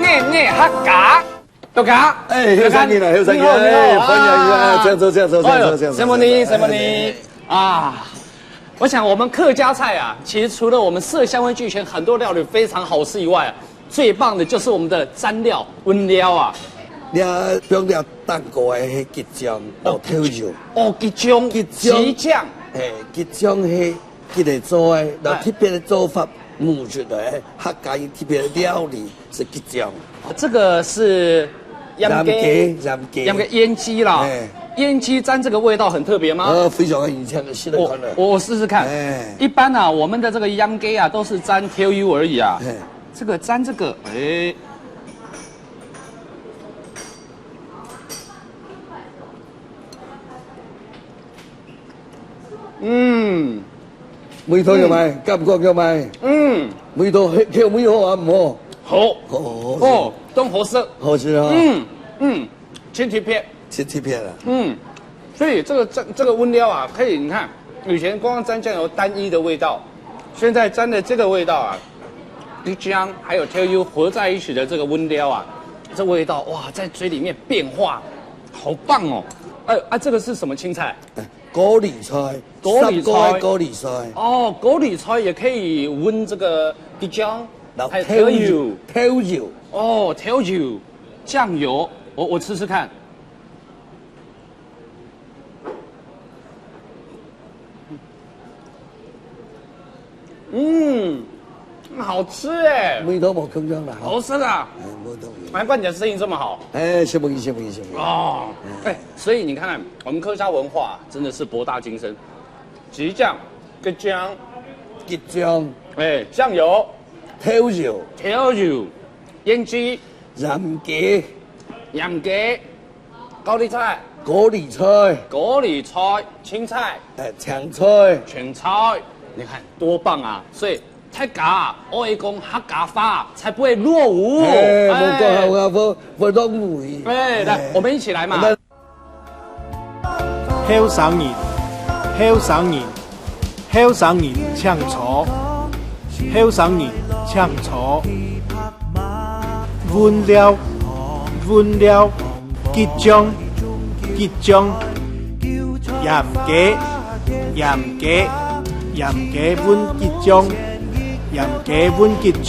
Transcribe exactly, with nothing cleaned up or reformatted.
𠊎，𠊎客家。大家，哎，後生人啊，後生人，你好，你好，哎，歡迎，歡迎，啊。哎，請坐，請坐，請坐，哎喲，請坐，承蒙你，請坐。承蒙你。啊，我想我們客家菜啊，其實除了我們色香味俱全，很多料理非常好吃以外啊，最棒的就是我們的蘸料、溫料啊。你啊，放了蛋糕的迄桔醬，哦，豆油。哦，桔醬，桔醬。桔醬。哎，桔醬係 佢个做个，然後特別个做法，母语个客家人特別个料理係桔醬。哦，這個是醃雞，醃雞，醃雞。醃雞，醃雞啦。哎。醃雞沾這個味道很特別嗎？呃，非常很香的，試試看了。我，我試試看。哎。一般啊，我們的這個醃雞啊，都是沾豆油而已啊。哎。這個沾這個，哎。嗯。 味道有無？嗯。感覺有無？嗯。味道係，係味好啊，毋好？好。好，好，好。哦，當好食。好食啊。嗯，嗯，真特別。真特別啊。嗯，所以這個，這，這個溫料啊，可以，你看，以前光沾醬油單一的味道，現在沾的這個味道啊，桔醬還有豆油合在一起的這個溫料啊，這味道，哇，在嘴裡面變化，好棒哦。哎，啊，這個是什麼青菜？ 高麗菜，高麗菜。十個个高麗菜。哦，高麗菜也可以搵這個桔醬，然後還有豆油。豆油。豆油。哦，豆油，醬油，我，我吃吃看。嗯，好吃欸。味道無共樣啦。好食啊。哎，無同樣。難怪你的聲音這麼好。哎，承蒙你，承蒙你，承蒙你。哦，哎，所以你看，我們客家文化真的是博大精深。桔醬，桔醬，桔醬，哎，醬油，豆油，豆油，胭脂，鹽雞，鹽雞，高麗菜，高麗菜，高麗菜，青菜，哎，青菜，青菜。你看多棒啊！所以大家愛講客家話，才不會落伍。哎，哎。無講客家話，會落伍。哎，來，哎。我們一起來嘛。我們 後生人，後生人，後生人請坐，後生人請坐。搵料，搵料，桔醬，桔醬，鹽雞，鹽雞，鹽雞搵桔醬，鹽雞搵桔醬。